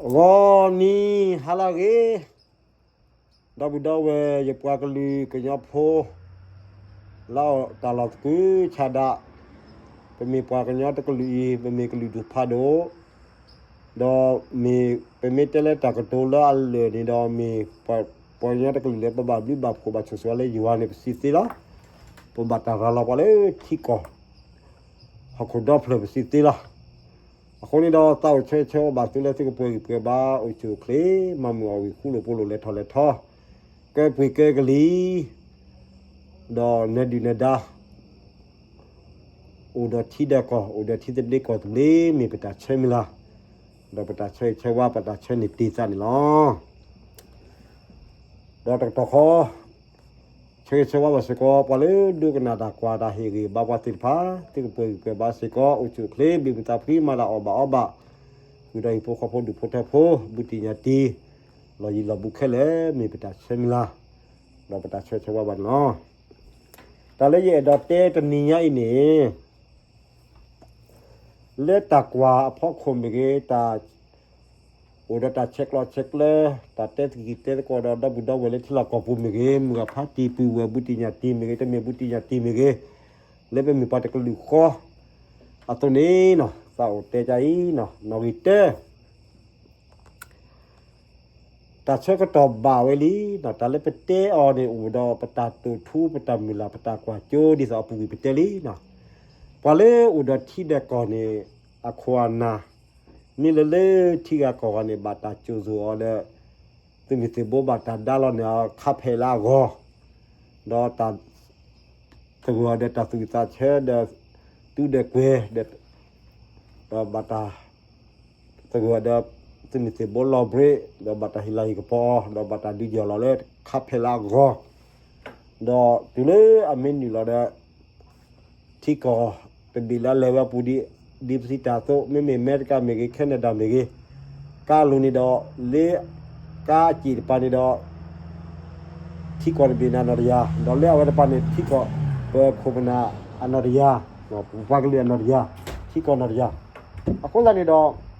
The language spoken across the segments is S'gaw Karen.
ဂီၤနံၤဟါလၢအဂ့ၤ, ဒီပုၢ်ဒီဝဲၢ် ယပှၤကလုာ်ကညီဖိ လၢတၢ်လီၢ်သကုၤဆးဒး, ပမ့ၢ်ပှၤကညီတကလုာ်အံၤ ပမ့ၢ်ကလုာ်ဒူၣ်ဖးဒိၣ်, ဒီးမ့ၢ်ပမ့ၢ်တဲလၢတၢ်ကတိၤလၢအလၢာ်န့ၣ်ဒီး မ့ၢ်ပှၤကညီတကလုာ်လၢပဘၣ်ဘျုးဘၣ်ဖှိၣ်ဘၣ်ဆိၣ်ဂ့ၤလၢယွၤန့ၣ် ပစံးသ့လီၤ. ပဘၣ်တၢ်ရၤလီၤပှၤလၢထံကီၢ် ဟီၣ်ခိၣ်ဒီဖျၢၣ် ပစံးသ့လီၤ. အဃိန့ၣ်ဒီး သးအိၣ်ဆၢဂ့ၤဆၢဝါဘၣ်သုလၢသုကပှဲၤဂံၢ်ပှဲၤဘါ အိၣ်ဆူၣ်အိၣ်ချ့ မၤမုာ်အီၣ်ဝံၤ ဃူလိာ်ဖိးလိာ် လဲၤထီၣ်လဲၤထီ ကဲပှ့ၤကဲကလံၤ ဒီးနဲဒုၣ်နဲဒါ အိၣ်ဒီးထံဒီးကီၢ် အိၣ်ဒီးထံသဘျ့ကီၢ်သဘျ့ မ့ၢ်ပတၢ်ဆၢမုၢ်လၢ်, ဒီးပတၢ်ဆၢဂ့ၤဆၢဝါ ပတၢ်ဆၢန့ၢ်တ့ၢ်သးန့ၣ်လီၤ. ဒီးတကတီၢ်ဃီ ဆၢဂ့ၤဆၢဝါဘၣ်စ့ၢ်ကီး ပှၤလၢဒိကနၣ်တၢ်ကွၢ်တၢ်ဟ့ၣ်ဂံၢ်ဘါပှၤသ့ၣ်တဖၣ် သုကပှဲၤဂံၢ်ပှဲၤဘါစ့ၢ်ကီး အိၣ်ဆူၣ်အိၣ်ချ့ ဘၣ်မုာ်သးဖှံ မၤတၢ်အီၣ်ဘၣ်အီဘၣ်, ဃုာ်ဒီးဟံၣ်ဖိဃီဖိဒူၣ်ဖိထၢဖိ ဘူးတံၢ်ညၣ်တံၢ် လီၢ်ယံၤလီၢ်ဘူးခဲလၢာ် မ့ၢ်ပတၢ်ဆၢမုၢ်လၢ်, ဒီးပတၢ်ဆၢဂ့ၤဆၢဝါဘၣ်န့ၣ်လီၤ. တၢ်လၢယအဲၣ်ဒိးတဲတနံၤညါအံၤန့ၣ် လၢတၢ်ကွၢ်အဖီခိၣ်မ့ၢ်ဂ့ၤ, တၢ်အိၣ်ဒီးတၢ်ဆဲးကျိးဆဲးကျၢ, တၢ်တဲသကိးတဲသကိးဒီးဒီပုၢ်ဒီဝဲၢ်လၢထံလီၢ်ကီၢ်ပူၤမ့ၢ်ဂ့ၤ, မုၢ်ဂၢ်ဖါတံၢ်ပုၢ်ဝဲၢ် ဘူးတံၢ်ညၣ်တံၢ်မ့ၢ်ဂ့ၤ, တမ့ၢ်ဘူးတံၢ်ညၣ်တံၢ်မ့ၢ်ဂ့ၤ, လၢပမ့ၢ်ပှၤတကလုာ်ဃီအသိးန့ၣ်, သးအိၣ်တဲဒ်အံၤ, နီၣ်ဂံၢ်တၢ တၢ်ဆၢကတီၢ်ဘၣ်ဝဲလံ, တၢ်လၢပတဲအီၤန့ၣ် အိၣ်ဒီးပတၢ်တိာ်ထူ ပတၢ်မုၢ်လၢ် ပတၢ်ကွၢ်စိ ဒ်သိးအပူၤကွံာ်ပတဲလံ. ပှၤလၢအိၣ်ဒီးထံဒီးကီၢ်န့ၣ် အခိၣ်အနၢ် မ့ၢ်လၢလၢထံဂၤကီၢ်ဂၤန့ၣ် ဘၣ်တၢ်စိာ်စိာ်အီၤဒီး သုးမုၢ်သံၣ်ဘိဘၣ်တၢ်ဒါလီၤန့ၢ်အီၤ ခါဖဲးလၢအဂီၢ်, ဒီးတၢ်သဂၢၢ်အီၤဒီးတၢ်သူၣ်ဝံၣ်သးဆၢဒီး သူဒီးကွဲၤဒီး ဒီးဘၣ်တၢ် သဂၢၢ်ဒီး သုးမုၢ်သံၣ်ဘိလီၤဘှံး ဒီးဘၣ်တၢ်ဟ့ၣ်လၤဟ့ၣ်ကပီၤအီၤ ဒီးဘၣ်တၢ်ဒုးယီၢ်လီၤလၢခါဖဲးလၢအဂီၢ်, ဒီးတုၤလၢအမ့ၢ်နုာ်လီၤဒီး ထံကီၢ်တဘ့ၣ်လၢအလဲၤဝဲအပူၤ ဒ်ပစံးတၢ်အသိး မ့မ့ၢ်အမဲရကၤမ့ၢ်ဂ့ၤ ခဲနဒၤမ့ၢ်ဂ့ၤ, ကါအလိၤန့ၣ်ဒီး လၢကါအစ့ၣ်တပၤန့ၣ်ဒီး ထံကီၢ်တဘ့ၣ်န့ၣ်အနီၢ်တယၢ်, ဒီးလၢအဝဲတပၤန့ၣ် ထံကီၢ်ပခိၣ်ပနၢ်အနီၢ်တယၢ်, ပပှၤကလုာ်အနီၢ်တယၢ်, ထံကီၢ်နီၢ်တယၢ်. အဃိသတးန့ၣ်ဒီး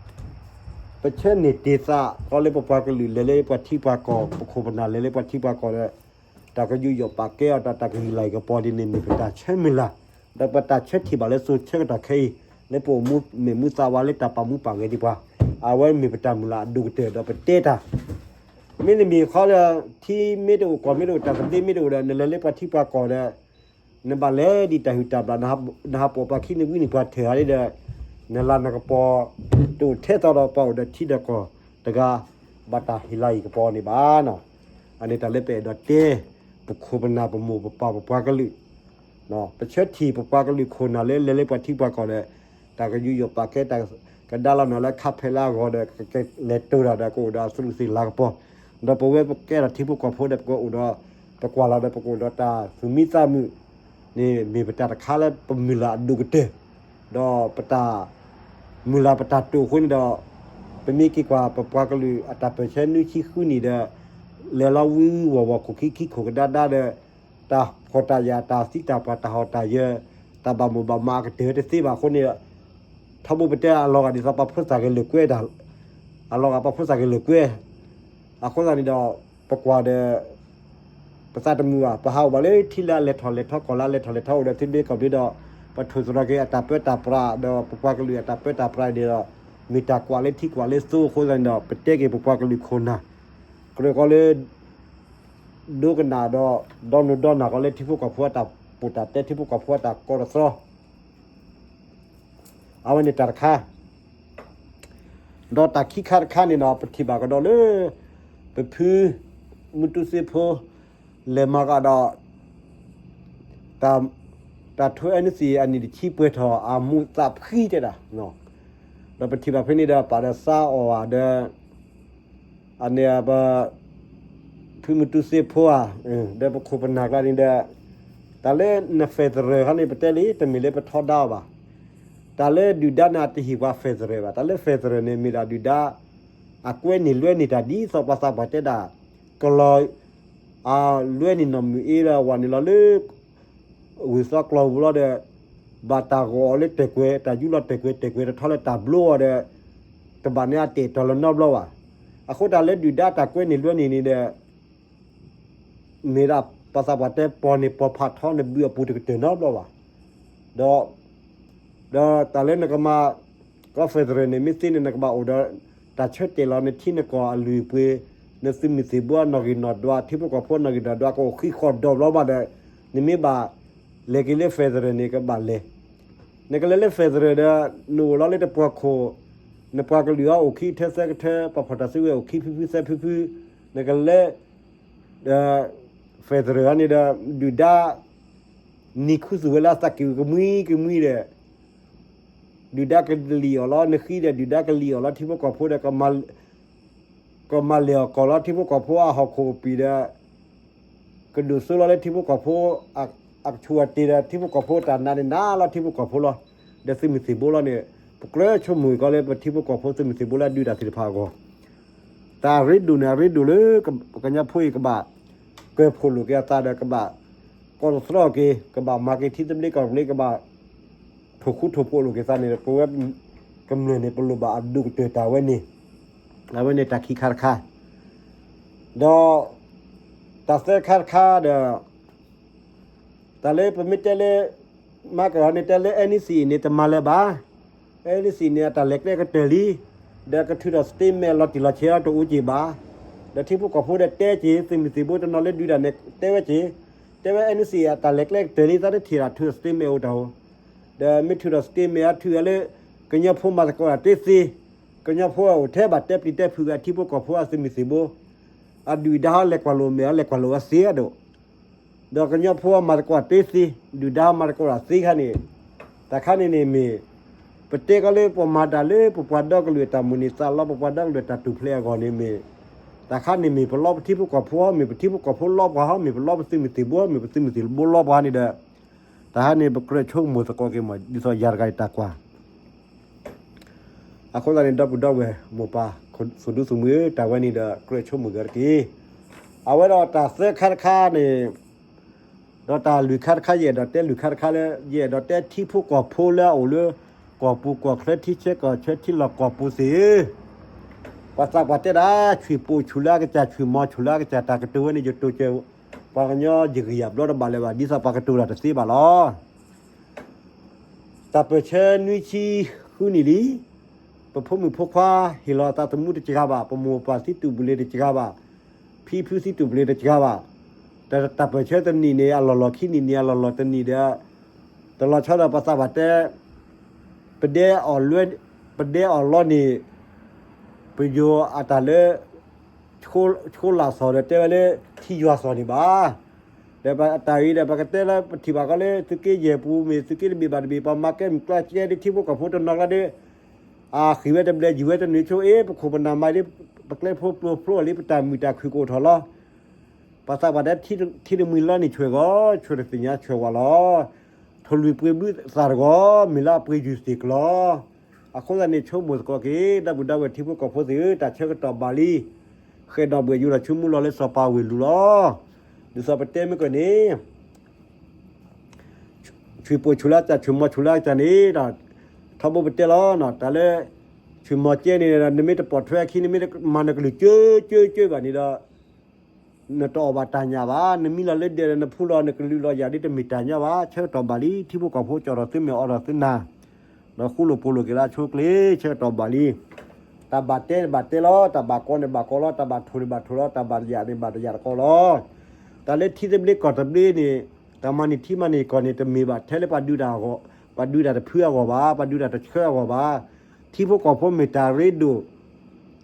ပဆၢန့ၢ်တ့ၢ်သး ခီလၢပပှၤကလုာ်လဲၤလၢပှၤထံပှၤကီၢ်, ပခိၣ်ပနၢ်လဲၤလၢပှၤထံပှၤကီၢ်ဒီး တၢ်ကယူးယီၣ်ပာ်ကဲအီၤ တၢ် တၢ်ကဟ့ၣ်လၤဟ့ၣ်ကပီၤဒ်န့ၣ် မ့ၢ်ပတၢ်ဆၢမုၢ်လၢ်, ဒီးပတၢ်ဆၢထံၣ်ဘၣ်လၢစိၤဆၢကတီၢ်ခဲအံၤ လၢပအိၣ်မူမဲာ်မူသးဝးလၢတၢ်ပာ်မူပာ်ဂဲၤဒံးပှၤ, အဝဲမ့ၢ်ပတၢ်မုၢ်လၢ်အဒိၣ်ကတၢၢ်ဒီးပတဲတၢ် မ့တမ့ၢ်ဃီဒီး ထံမ့ၢ်တအိၣ် ကီၢ်မ့ၢ်တအိၣ် တၢ်သဘျ့မ့ၢ်တအိၣ်ဒီး နလဲၤလၢပှၤထံပှၤကီၢ်ဒီး နဘၣ်လဲၤဒ်တၢ်ဟုၣ်တၢ်ဘျၣ်, နဟးပိာ်ပှၤခံနွံနံၣ်ပှၤထၢၣ်ဧါဒီး နလၤနကပီၤ တအိၣ်ထဲသိးဒီးပှၤအိၣ်ဒီးထံဒီးကီၢ်တဂၤ ဘၣ်တၢ်ဟ့ၣ်လၤဟ့ၣ်ကပီၤန့ၣ်ဘၣ်နီၤ. အန့ၣ်တၢ်လၢပအဲၣ်ဒိးတဲ ပခိၣ်ပနၢ်ပမိၢ်ပပၢ်ပပှၤကလုာ် ပဆၢထံၣ်ပပှၤကလုာ်ခိၣ်နၢ်လၢလဲၤလၢပှၤထံပှၤကီၢ်ဒီး တၢ်ကယူးယီၣ်ပာ်ကဲ တၢ်ကဒါလီၤနၤလၢခါဖဲးလၢအဂီၢ်ဒီး ကကလဲၤတိၢ်တၢ်ဒီး ကအိၣ်ဒီးအသူးသ့ၣ်လၤကပီၤ, ဒီးပဝဲပကဲထီၣ်ထံဖိကီၢ်ဖိဒီး ပကအိၣ်ဒီး ပကွၢ်လီၤဒီး ပကအိၣ်ဒီးတၢ်သူၣ်မံသးမုာ်န့ၣ် မ့ၢ်ပတၢ်တခါလၢပမုၢ်လၢ်အဒိၣ်ကတၢၢ်, ဒီးပတၢ်မုၢ်လၢ်ပတၢ်တိာ်အဃိန့ၣ်ဒီး ပမ့ၢ်က့ၤကွၢ်ပပှၤကလုာ်အတၢ်ပၢၢ်ဆၢနွံဆံဃုနံၣ်ဒီး လဲၤလီၤဝံဝီၤဝီၤခိၣ်ခံခံခိၣ်ကဒါဒါဒီး တၢ်ဖှီၣ်တၢ်ယာ် တၢ်သံတၢ်ပှၢ် တၢ်ဟီၣ်တၢ်ယၢၤ တၢ်ဘၣ်မိၣ်ဘၣ်မးအကတၢၢ်တသ့ဘၣ်အဃိန့ၣ် ထီဘိပတဲအလီၤဂာ်ဒ်သိးပှၤဖိသၣ်ဂဲၤလိာ်ကွဲတၢ်, အလီၤဂာ်ပှၤဖိသၣ်ဂဲၤလိာ်ကွဲ, အဃိသတးန့ၣ်ဒီး ပကွၢ်ဒီး ပသးတမုာ်ဘၣ်, ပဟးအိၣ်ဘၣ်လၢထံလၢအလဲၤထီၣ်လဲၤထီ ကီၢ်လၢအလဲၤထီၣ်လဲၤထီ အိၣ်ဒီးထံဘျ့ကီၢ်ဘျ့ဒီး ပထိၣ်သတြီၤက့ၤအတၢ်ပၢတၢ်ပြး ဒီးပပှၤကလုာ်အတၢ်ပၢတၢ်ပြးန့ၣ်ဒီး မ့ၢ်တၢ်ကွၢ်လၢထံကွၢ်လၢသိအဃိသတးန့ၣ်ဒီး ပတဲက့ၤပပှၤကလုာ်ခိၣ်နၢ် ကြၢးကီးလၢ ဒိကနၣ်ဒီး ဒီနုာ်ဒီနၢ်ကီးလၢထံဖိကီၢ်ဖိအတၢ်ပိာ်တၢ်တဲ ထံဖိကီၢ်ဖိအတၢ်ကီတသြီ အဝဲန့ၣ်တၢ်တခါ, ဒီးတၢ်ခံခါတခါန့ၣ်ဒီး ပထံၣ်ဘၣ်ကဒီးလၢ ပဖု မုၢ်တူစ့ဖိ လဲၤမၤကဒီး တၢ် တၢ်ထိ NCA အနံၣ်တဆံပှဲၤထီၣ် အမူးသးဖှံတဲဒၣ်, ဒီးပထံၣ်ဘၣ်ဖဲန့ၣ်ဒီး ပာ်ဒီးစါအီၣ်ဧါဒီး အန့ၣ် ပ ဖုမုၢ်တူစ့ဖိဧါ, ဒီးပခိၣ်ပနၢ်ကျါန့ၣ်ဒီး တၢ်လၢန federal ခါန့ၣ် ပတဲလံ တမ့ၢ်လၢပထီဒါအီၤဘၣ်. တၢ်လၢဒုၣ်ဒါန့ၣ် အတဟ့ၣ်ပှၤ federal ဘၣ်. တၢ်လၢ federal န့ၣ် မ့ၢ်ဒၣ်ဒုၣ်ဒါ အကွဲန့ၢ်လွဲန့ၢ်တၢ်ဒ်သိးပှၤသးပှၢ်တဲဒၣ် ကလီၤ အလွဲန့ၢ်နီၢ်မုၢ်အ့ဒီး ဝဲန့ၣ်လီၤလၢ ဂုၢ်သီကျီၢ်ပူၤလီၤဒီး ဘၣ်တၢ်ဂီၤအီၤလၢတဲာ်ကွဲၤ တၢ်ယူးလီၤတဲာ်ကွဲၤ တဲာ်ကွဲၤတထီလၢတၢ်ဘျိအီၤဒီး တဘၣ်န့ၢ်အတဲာ်တီၤလၢၤနီတဘျီဘၣ်. အဃိတၢ်လၢဒုၣ်ဒါတၢ်ကွဲန့ၣ်လွဲန့ၣ်န့ၣ်ဒီး မ့ၢ်ဒၣ်ပှၤသးပှၢ်တဲပီၢ်န့ၣ်ပီၢ်ဖးထီ နဘုၣ်အပူၤတကတၢၢ်နီတဘျီဘၣ်. ဒီး ဒီးတၢ်လၢနကမၤ ကီၢ် federal န့ၣ် မ့ၢ်သ့န့ၣ် နကဘၣ်အိၣ်ဒီး တၢ်ဆၢတဲာ်လီၤ နထံနကီၢ်အလုၢ်အပှ့ၤ, နသုးမုၢ်သံၣ်ဘိအနီၣ်ဂံၢ်နီၣ်ဒွး ထံဖိကီၢ်ဖိအနီၣ်ဂံၢ်နီၣ်ဒွး ကအိၣ်ဃံဃီၣ်ဒီးဘျီဘၣ်ဒီး နမ့ၢ်ဘၣ်လဲၤက့ၤလၢ federal န့ၣ် ကဘၣ်လဲၤ. နကလဲၤလၢ federal ဒီး နအိၣ်လီၤလၢတပှၢ်ခိၣ်, နပှၤကလုာ်အီၤအိၣ်ခံကထၢသၢကထၢ, ပှၤဖီၣ်တၢ်စုကဝဲၤအိၣ်ခံဖုဖုသၢဖုဖု, နကလဲၤ ဒီး federal န့ၣ်ဒီး ဒုၣ်ဒါ နံၤခူသူၣ်ဝဲလၢအသးက့ၤကမှံကမှံဒီး ဒုၣ်ဒါကလံၣ်အီၤလီၤ. နဃံဒီး ဒုၣ်ဒါကလံၣ်အီၤလီၤ ထံဖိကီၢ်ဖိဒီး ကမၤလဲၢ်အီၣ်ကီၢ်လီၤ ထံဖိကီၢ်ဖိအဟီၣ်ခိၣ်ကပံာ်ဒီး ကဒိၣ်စိလီၤလၢထံဖိကီၢ်ဖိ အကဆူၣ်အတ့ၢ်ဒီး ထံဖိကီၢ်ဖိတၢ်နာ်န့ၣ် နာ်လီၤထံဖိကီၢ်ဖိလီၤ. ဒီးသုးမုၢ်သံၣ်ဘိလီၤန့ၣ် ပကြၢးဆိကမိၣ်ကီးလၢပထံဖိကီၢ်ဖိသုးမုၢ်သံၣ်ဘိလၢအဒုးတၢ်သ့ၣ်တဖၣ်အဂီၢ် တၢ်အရ့ဒိၣ်န့ၣ် အရ့ဒိၣ်လၢ ကညီဖိအံၤကဘၣ် ကၢၢ်ဖှိၣ်လိာ်က့ၤအသးဒီး ကဘၣ် ကီးသတြီက့ၤ ကဘၣ်မၤက့ၤထံသဘျ့ကီၢ်သဘျ့ ကဘၣ် ထိၣ်ဃူထိၣ်ဖိးလိာ်က့ၤသးန့ၣ် ပဝဲ ကမျၢၢ်န့ၣ် ပလိၣ်ဘၣ်အဒိၣ်ကတၢၢ်တၢ်ဝဲန့ၣ်, အဝဲန့ၣ်တၢ်ခံခါတခါ, ဒီး တၢ်သၢခါတခါဒီး တၢ်လၢပမ့ၢ်တဲလၢ မၤကဟီန့ၣ်တဲလၢ NEC န့ၣ် တမၤလၢၤဘၣ်. NEC န့ၣ် အတၢ်လဲၤကျဲကတၢၢ်လံ, ဒီးကထုးထီၣ် statement လီၤတံၢ်လီၤဆဲးအီၤတအိၣ်က့ၤဘၣ်. ဒီးထံဖိကီၢ်ဖိဒီးတဲက့ၤ သုးမုၢ်သံၣ်ဘိတနီၤလၢဒုးတၢ်န့ၣ် တဲဝဲက့ၤ, တဲဝဲ NEC အတၢ်လဲၤကျဲကတၢၢ်လံ သးတထံၣ်တၢ်ထုး statement အိၣ်တၢ်ဧိၤ, ဒီးမ့ၢ်ထုးထီၣ် statement အထုးအီၤလၢ ကညီဖိမၤသကိးတၢ်သ့သ့, ကညီဖိအိၣ်ထဲဘၣ်တဲပျံၤတဲဖုးဂ့ၤ ထံဖိကီၢ်ဖိအသုးမုၢ်သံၣ်ဘိ အဒုၣ်အဒါဟီလဲၤကွၢ်လိာ်မဲာ်ဟီလဲၤကွၢ်လိာ်အသ့အဒိၣ် ဒီးကညီဖိမၤသကိးတၢ်သ့သ့, ဒုၣ်ဒါမၤသကိးတၢ်သ့ခါန့ၣ်, တၢ်ခါန့ၣ်န့ၣ်မ့ၢ် ပတဲကီးလၢပှၤမၤတၢ်လၢပပှၤဒီကလုာ်အတၢ်မုၢ်န့ၢ်သးလီ ပပှၤဒီကလုာ်အတၢ်ထူၣ်ဖျဲးအဂီၢ်န့ၣ်မ့ၢ်, တၢ်ခါန့ၣ်မ့ၢ်ပလီပထံဖိကီၢ်ဖိဟီ မ့ၢ်ပထံဖိကီၢ်ဖိလီပှၤဟီ မ့ၢ်ပလီပသုးမုၢ်သံၣ်ဘိ မ့ၢ်ပသုးမုၢ်သံၣ်ဘိလီပှၤန့ၣ်ဒီး, တၢ်ဟါန့ၣ်ပကြၢးဆိကမိၣ်သကိးက့ၤမး ဒ်သိးယၤတဂၤအံၤတၢ်ကွၢ် အဃိသတးန့ၣ် ဒီပုၢ်ဒီဝဲၢ်မိၢ်ပၢ် သူၣ်ဒူသုးမုၢ်ဧၢ, တၢ်ဝဲန့ၣ်ဒီးကြၢးဆိကမိၣ်က့ၤတက့ၢ်. အဝဲဒီးတၢ်သၢခါတခါန့ၣ်, ဒီးတၢ်လွံၢ်ခါတခါ ယအဲၣ်ဒိးတဲလွံၢ်ခါတခါလၢ ယအဲၣ်ဒိးတဲထံဖိကီၢ်ဖိလၢအအိၣ်လၢ ကီၢ်ပူၤကီၢ်ချၢထံဆၢကီၢ်ဆၢထံလီၢ်ကီၢ်ပူၤသ့ၣ်ဧၢ, ပှၤသးပှၢ်တဲဒၣ် ဆွံၣ်ပိာ်ဆူၣ်လၢအကစၢ် ဆွံၣ်မီၤဆူၣ်လၢအကစၢ် တၢ်ကတိၤဝဲန့ၣ် ယတိၤကဲ ပှၤကညီယဂံၢ်ယဘျီတဘၣ်လၢၤဘၣ် ဒ်သိးပှၤကတိၤတၢ်တသ့ဘၣ်လီၤ. တၢ်ပၢၢ်ဆၢနွံဆံဃုနံၣ်လံ, ပဖိမုၣ်ဖိခွါဟ့ၣ်လီၤအသးသမူတစှၤဘၣ်, ပမိၢ်ပၢ်သံတူၢ်ပူၤလ့ၤတစှၤဘၣ်, ဖံဖုသံတူၢ်ပူၤလ့ၤတစှၤဘၣ်. တၢ်ပၢၢ်ဆၢတနံၣ်န့ၣ် အလီၢ်လီၢ်ခံနံၣ်န့ၣ် အလီၢ်လီၢ်တနံၣ်ဒီး တလီၤဆီဒီးပှၤသးပှၢ်တဲ ပဒဲအီၣ်လီ, ပဒဲအီၣ်လီန့ၣ် ပယိၤအတၢ်လၢ ဆှိလၢ်စီၣ်ဒီးတဲဝဲလၢ ထံယွၤစီၣ်န့ၣ်ဘၣ်. ဒီးတၢ်အံၤဒီး ပကတဲလၢပထံၣ်ဘၣ်ကီးလၢ သုးက့ယဲၢ်ပူၤမ့ၢ် သုးက့တဘ့ၣ်ဘၣ်တဘ့ၣ် ပှၤမၤကဲမုၢ်ကျါကဲဒ်ထံဖိကီၢ်ဖိတနီၤကျါဒီး အဃံးဝဲတဘျဲၣ် ယုၢ်ဝဲတနုာ်ဆိ အ့ ပခိၣ်ပနၢ်မၤဒ် ပကျဲဖိပျိၤဖျိလံ ပတၢ်မုာ်တၢ်ခုၣ်ကအိၣ်ထီၣ်လီၤ. ပှၤသးပှၢ်တဲ ထံတမှံၤလီန့ၣ်ဆှဲးဂီၤ ဆှဲးတသ့ၣ်ညါဆှဲးဝဲလီၤ. ထိၣ်လွံၢ်ပှ့ၤဘုသၣ်တဂီၤ မ့ၢ်လၢအပှ့ၤယုၢ်သ့ၣ်ကျီၤ. အဃိသတးန့ၣ် ဆိကမိၣ်သကိးက့ၤ ဒီပုၢ်ဒီဝဲၢ်ထံဖိကီၢ်ဖိသ့ၣ်ဧၢ, တၢ်ဆၢကတီၢ်ဘၣ်လံ. ဃဲၣ်ဒီးဘှဲၣ်ယိၤဒီး ဆိကမိၣ်လီၤလၢစီၤပၤဝ့ၢ်လူၤလီၤ. ဒ်သိးပတဲမ့ၢ်ကီးန့ၣ် ဆွံၣ်ပိာ်ဆူၣ်လၢကစၢ် ဆွံၣ်မီၤဆူၣ်လၢကစၢ်န့ၣ်ဒီး ထီဘိပတဲလီၤ တၢ်လၢ ဆွံၣ်မီၤကဲန့ၣ်ဒီး နမ့ၢ်တပိာ်ထွဲအခံ နမ့ၢ်တမၤနကလုၢ်ကၢကၢကၢဘၣ်န့ၣ်ဒီး နတအီၣ်ဘၣ်တၢ်ညၣ်ဘၣ်. နမံလီၤလၢဒဲးဒီး နဖူလီၤနကလုၢ်လီၤယၤဒ်တမ့ၢ်တၢ်ညၣ်ဘၣ်. ဆၢကတီၢ်ဘၣ်လံ ထံဖိကီၢ်ဖိကၠီၣ်ထီၣ်သုမဲာ်အိးထီၣ်သုနၢ် ဒီးဃူလိာ်ဖိးလိာ်က့ၤလၢအဆိအချ့ ဆၢကတီၢ်ဘၣ်လံ. တၢ်ဘၣ်တဲန့ၣ်ဘၣ်တဲလီၤ, တၢ်ဘၣ်ကီန့ၣ်ဘၣ်ကီလီၤ, တၢ်ဘၣ်ထိၣ်န့ၣ်ဘၣ်ထိၣ်လီၤ, တၢ်ဘၣ်ယၣ်န့ၣ်ဘၣ်ယၣ်တကီလီၤ. တၢ်လၢထံသဘျ့ကီၢ်သဘျ့န့ၣ် တၢ်မၤန့ၢ်ထံမၤန့ၢ်ကီၢ်န့ၣ် တမ့ၢ်ဘၣ်ထဲလၢပှၤဒုးတၢ်အဂီၢ်, ပှၤဒုးတၢ်တဖုအဂီၢ်ဘၣ်, ပှၤဒုးတၢ်တဆၢအဂီၢ်ဘၣ်. ထံဖိကီၢ်ဖိမ့ၢ်တၢ်ရ့ဒိၣ်,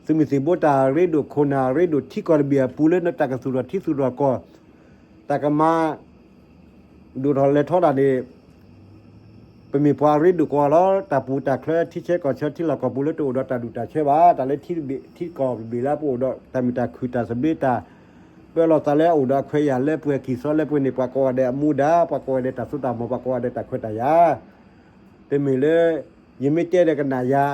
သုးမုၢ်သံၣ်ဘိတၢ်ရ့ဒိၣ်, ခိၣ်နၢ်ရ့ဒိၣ်, ထံကီၢ်တဘ့ၣ်အပူၤလၢနတၢ်ကသူၣ်ထီၣ်ထံသူၣ်ထီၣ်ကီၢ်, တၢ်ကမၤ ဒိၣ်ထီၣ်လဲၤထီဒၣ်န့ၣ် ပမ့ၢ်ပှၤရ့ဒိၣ်ကီးလီၤ. တၢ်ပူၤတၢ်ချၢ ထံဆၢကီၢ်ဆၢ ထံလီၢ်ကီၢ်ပူၤလၢတအိၣ်ဒီးတၢ်ဒူၣ်တၢ်ဆၢဘၣ်. တၢ်လၢထံတဘ့ၣ် ထံကီၢ်တဘ့ၣ်လၢပအိၣ်ဒီးတၢ်မုာ်တၢ်ခုၣ်တၢ်သဘျ့တၢ် ပၢလီၤသးလၢအအိၣ်ဒီးအခွဲးယာ်လၢပှဲၤကံၢ်စီလၢပှဲၤန့ၣ် ပှၤကိးဂၤဒဲးအမူဒါ, ပှၤကိးဂၤဒဲးတၢ်စိတၢ်ကမီၤ, ပှၤကိးဂၤဒဲးတၢ်ခွဲးတၢ်ယာ် တမ့ၢ်လၢ ယမ့ၢ်တဲဒီးကနၣ်ယၤ,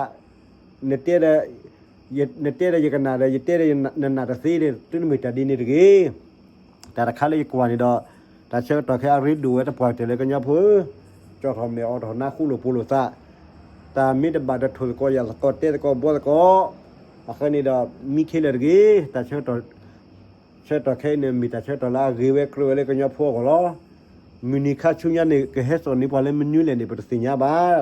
နတဲဒီး နတဲဒီးယကနၣ်ဒီး ယတဲဒီးနနၢ်တသ့ဒီး သုတမ့ၢ်တၢ်ဒ်န့ၣ်တဂ့ၤ. တၢ်တခါလၢယကွၢ်န့ၣ်ဒီး တၢ်ဆၢကတီၢ်ခဲအံၤ အရ့ဒိၣ်ဝဲတပှၢ်တၢၢ်လၢကညီဖိဧၢ, ကၠီၣ်ထီၣ်မဲာ်အိးထီၣ်နါ ဃူလိာ်ဖိးလိာ်သး, တၢ်မ့ၢ်တဘၣ်ဒီးထိၣ်သကိး ယၣ်သကိး တဲသကိး ဘှီသကိး, အဃိန့ၣ်ဒီး မံခ့လၢာ်တဂ့ၤ, တၢ်ဆၢကတီၢ် ဆၢကတီၢ်ခဲအံၤန့ၣ် မ့ၢ်တၢ်ဆၢကတီၢ်လၢအဂ့ၤဝဲကြၢးဝဲလၢကညီဖိအဂီၢ်လီၤ. မုၢ်နံၤခါဆူညါန့ၣ် ကဟဲစိာ်န့ၢ်ပှၤလၢမနုၤလဲၣ်န့ၣ် ပတသ့ၣ်ညါဘၣ်.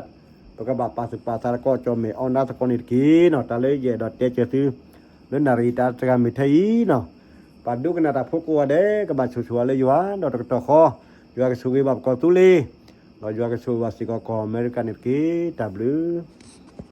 ပကဘၣ်ပာ်သူၣ်ပာ်သးသကိး ကၠီၣ်မဲာ်အီနါသကိးန့ၣ်တက့ၢ်နီၤ. တၢ်လၢယအဲၣ်ဒိးတဲကၢၤသု လၢနၣ်ရံၣ်တၢ်တဂၤမ့ၢ်ထဲအံၤနီၤ, ပာ်ဒိကနၣ်တၢ်ဖိကိးဂၤဒဲး ကဘၣ်ဆိၣ်ဂ့ၤဘၣ်လၢယွၤ ဒီးတကတီၢ်ဃီ ယွၤကဆိၣ်ဂ့ၤဘၣ်ပကီၢ်သူလ့ၤ, ဒီးယွၤကဆိၣ်ဂ့ၤဘၣ်စ့ၢ်ကီးကီၢ်အမဲရကၤန့ၣ်တက့ၢ်. တၢ်ဘျုး